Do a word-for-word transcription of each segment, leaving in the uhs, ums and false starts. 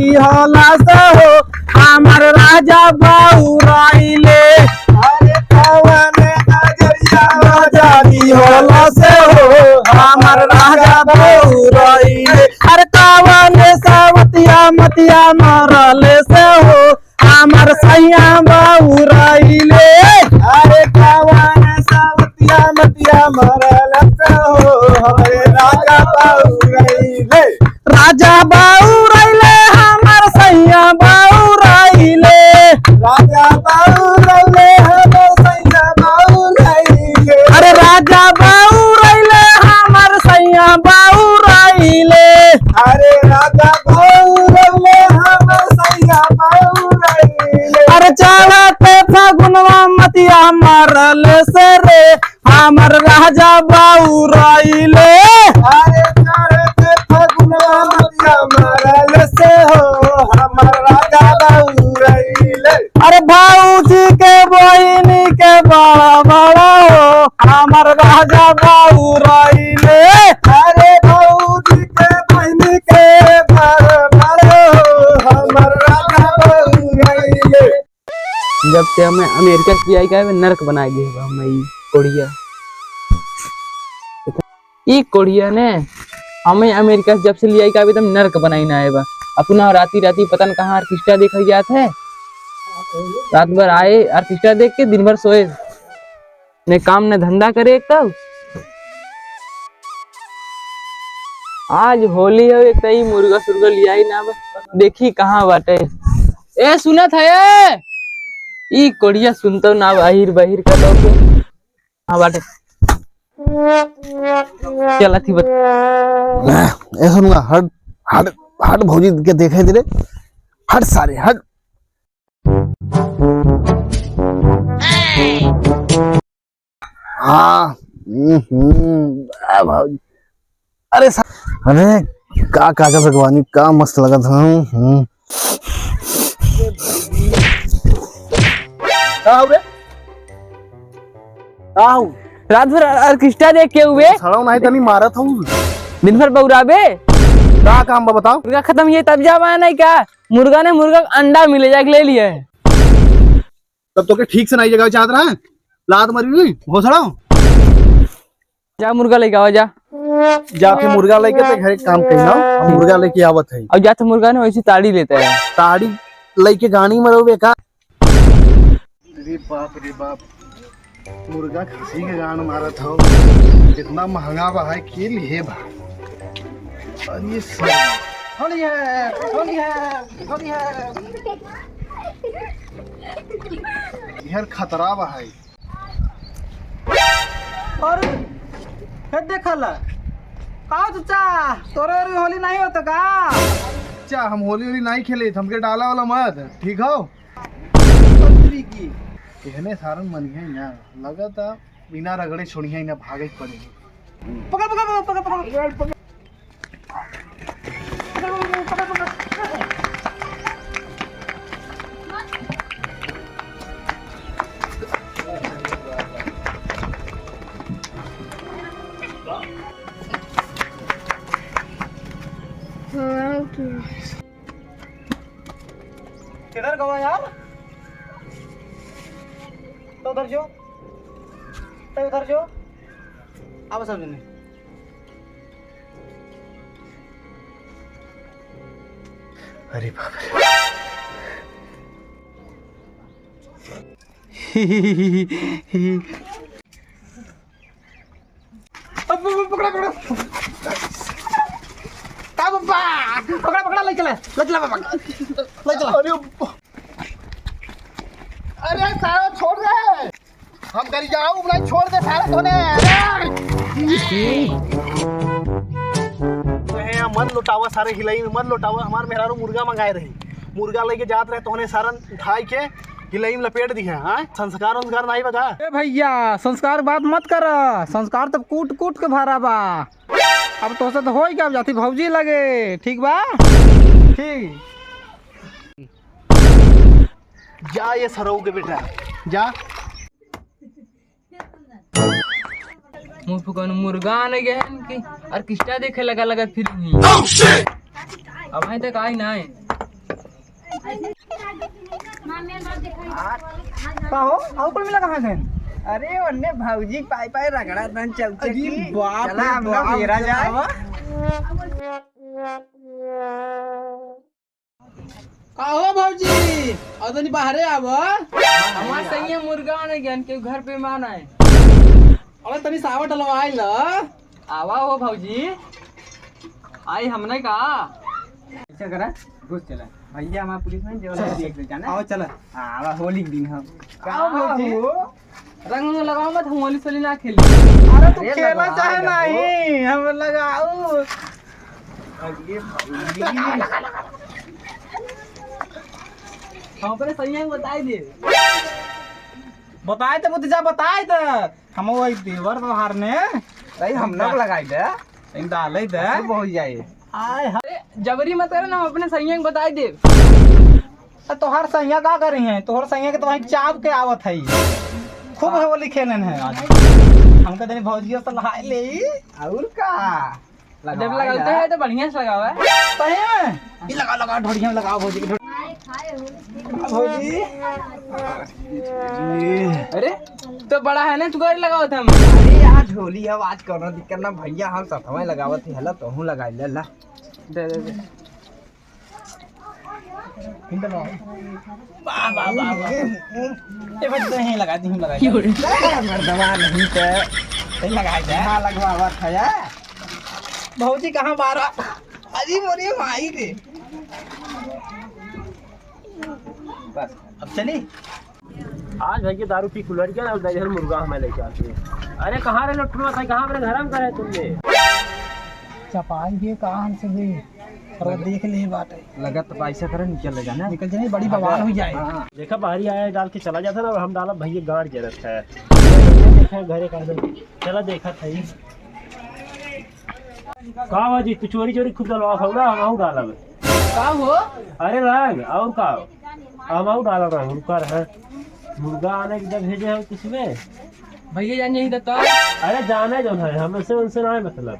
दिहलस हो, हमर राजा बउराइले। अरे कवन नजरिया राजा दिहलस हो, हमर राजा बउराइले। अरे कवन सवतिया मतिया मरलस हो, हमर सैया बउराइले। अरे कवन सवतिया मतिया मरलस हो, हमरे राजा बउराइले। राजा बउराइले, हमर सैया बउराइले। राजा बउराइले, हमर सैया बउराइले। अरे राजा बउराइले, हमर सैया बउराइले। अरे राजा बउराइले, हमर सैया बउराइले। अरे चढ़ते फगुनवा मतिया मरलस रे, हमर राजा बउराइले। अरे चढ़ते फगुनवा मतिया मरलस हो, हमर राजा बउराइले। अरे भौजी के बहिनी के बड़ा बड़ा हो, हमर राजा बउराइले। अरे भौजी के बहिनी के बड़ा बड़ा हो, हमर राजा बउराइले। जब से हमें अमेरिका से लियाई का है, नरक बनाई दिए बा हमें ई कोढ़िया। ई कोढ़िया ने हमें अमेरिका से जब से लियाई का है, एकदम नरक बनाई ना है बा। अपना राती राती पता न कहाँ ऑर्केस्ट्रा देखा जात है। रात भर आए ऑर्केस्ट्रा देख के दिन भर सोए, ने काम ने धंधा करे एक तो। आज होली है, एक तो ई मुर्गा सुर्गा लियाई ना बा। देखी कहाँ बाटे। ए सुनत है ए? ई कोढ़िया सुनतो ना बा, अहिर बहिर का तो के। हाँ बाटे। चला थी बत- ए सुनुआ, हट, हट, हट भौजी के देखे दे रे। हट सारे, हट। हाँ, हम्म, हम्म, आ भौजी। अरे सा-, अरे का काजल रखवानी, का मस्त लगत हूँ। हम्म। का हो रे? का हो? रात भर ऑर्केस्ट्रा देख के हुए। सड़ाऊ नाही तनी मारत हूँ। दिन भर बउराबे। का काम बा बताओ? मुर्गा खत्म ये तब जावा नहीं का? मुर्गा ने मुर्गा का अंडा मिले जाके ले लिए। तब तो के ठीक से नहीं जगह चाहत रहा है। लात मारी हुई, भोसड़ा। जा मुर्गा लेके आवा, जा। जाके मुर्गा लेके ते घरे काम करी ना, हम मुर्गा लेके आवत है। और जाते मुर्गा ने वैसे ताड़ी लेता है। ताड़ी लेके गानी मरोबे का? अरे बाप रे बाप, मुर्गा खसी के गान मारत हो। कितना महंगा बा है, के लिए बा? अरे सर। होली है, होली है, होली है। यार खतरा बा है। अरे, हे देखला। का चाचा, तोरे ओरी होली नहीं होता का? चाचा, हम होली होली नहीं खेले, हमके डाला वाला मत, ठीक हो? कहने सारन मन है ना, लगता बिना रगड़े छोड़िया ना, भागे के पड़ेगी। पकड़, पकड़, पकड़, पकड़, पकड़। किधर गवा यार? तो उधर जो, तो उधर जो। अब सब जने। अरे बाप रे। अब पकड़ा, पकड़ा। का बाबा? पकड़ा, पकड़ा, ले चला, ले चला बाबा, ले चला। अरे, अरे सारा छोड़ दे। हम करी जाऊ, भाई, छोड़ दे सारे तोने। अरे! अरे, मत लौटावा सारे हिलाई में, मत लौटावा। हमार मेहरारू मुर्गा मंगाए रही, मुर्गा लेके जात रहे, तोने सारन उठाई के हिलाई में लपेट दी है। हाँ, संस्कार उंस्कार नहीं बता। ए भैया, संस्कार बात मत कर, संस्कार तब कूट कूट के भरा बा। अब तोसे तो होई का, अब जाती भौजी लगे, ठीक बा? ठीक। जा ये सरऊ के बेटा, जा। मुंह फुकौन मुर्गा आने गए हैं इनकी, ऑर्केस्ट्रा देखे लगा लगा फिर भी। अब आए तक आई ना है। का हो? आउ कुल मिला कहाँ गए? अरे, ओन्ने भौजी पाई पाई रगड़ा दन चौचे अरे की। बाप चला, रे हम लोग बाप, घेरा जाए। आवा। का हो भौजी? अउ तनी बाहरे आवा। हमार सैया मुर्गा आने गन के घर पे मान आए। अरे तनी सावा डलवाई ल। आवा हो भौजी, आई हमने का। ऐसा करा, घुस चला। भैया हमार पुलिस में जो चल, देख ले जाना। आओ चला। हाँ, आवा होली के दिन हम। का का भौजी? हो? रंग उंग लगाओ मत, हम होली सोली ना खेली। अरे तू अरे खेला लगाओ चाहे ना हो। नहीं, हम लगाऊ। अरे भौजी। हम अपने सैया को बताई दे। बताए तो बुद्ध जा, बताए तो। हम वही देवर तोहार ने। भाई, हम ना लगाई दे। सही डाले दे। ऐसे बहुत जाए। आय हाय। अरे, जबरी मत करे ना, हम अपने सैया को बताई दे। आ, तोहार सैया का करी है? तोहर सैया के तो वहीं चाप के आवत है। खूब होली खेलन है आज। हमका तनी भौजिया से लहाय ले। और का? जब लगावा लगाते यार। हैं तो बढ़िया से लगावा। सही में? ये लगा, लगा, ढोड़िया में लगाओ भौजी के ढोड़-, भौजी। अरे, तो बड़ा है ना, तू गाड़ी लगावत हम। अरे यार, होली है, आज कौनो दिक्कत ना भैया, हम सतवा लगावत ही, हला तोहू लगा ले ला। दे, दे, दे। वाह, वाह, वाह, वाह। ए, बस तो यहीं लगा दी, हम लगा दी। अरे, मर्दवा नहीं तो। यहीं लगा दे। हाँ, लगवावत है यार। भौजी कहाँ बारा? अरे मोरे माई रे। बस, अब चली। आज भैया दारू पी कुलर गया ना, उधर इधर मुर्गा हमें लेके आते हैं। अरे कहाँ रे लोटुआ, भाई कहाँ मेरे घर में करे तुमने? चपाई के काम से भी, और देख ले बात है। लगा तो पैसा करे निकल ले जाना। निकल जाने, बड़ी बवाल हो जाए। हाँ। देखा बाहरी आया डाल के चला जाता ना, और हम डाला भैया गाड़ जरत है। देखा घरे का दे। चला देखा था ये। का बाजी, तू चोरी चोरी खुद डलवा खाऊ ना, हम आऊ डालब। का हो? अरे रंग, और का? हम आऊ डालब रंग, रुका रहे। मुर्गा आने के जब भेजे हम किसमें? भैया जान यही तो। अरे जाने जो है, हमसे उनसे ना है मतलब।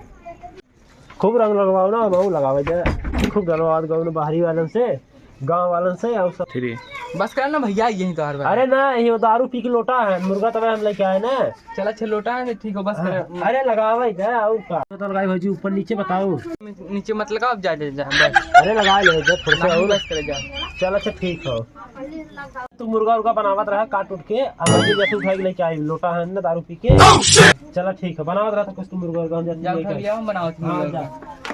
खूब रंग लगवाओ ना, हम आऊ लगावे दे। खूब डलवा दो बाहरी वालन से। गाँव वालन से और सब। थ्री। बस कर ना भैया, यही तो हर बार। अरे ना, ये दारू पी के लोटा है, मुर्गा तबे हम लेके आए ना। चला, छे लोटा है, ठीक हो, बस हाँ, कर। अरे लगावे दे, और का? तो लगाई भौजी, ऊपर नीचे बताओ। नीचे मत लगाओ, अब जा, जा, जा, बस। अरे लगा ले दे, थोड़ा सा नहीं, और। बस कर जा। चल, अच्छा, ठीक हो। तू मुर्गा उर्गा बनावत रहा, काट उठ के, अब भौजी जैसे उठा के लेके आई, लोटा है ना, दारू पी के। चला, ठीक है, बनावत रहा था कुछ, तू मुर्गा उर्गा, हम जाते जाओ, लेके घर आई। ले आओ, बनाओ तुम हाँ, लोग। जा।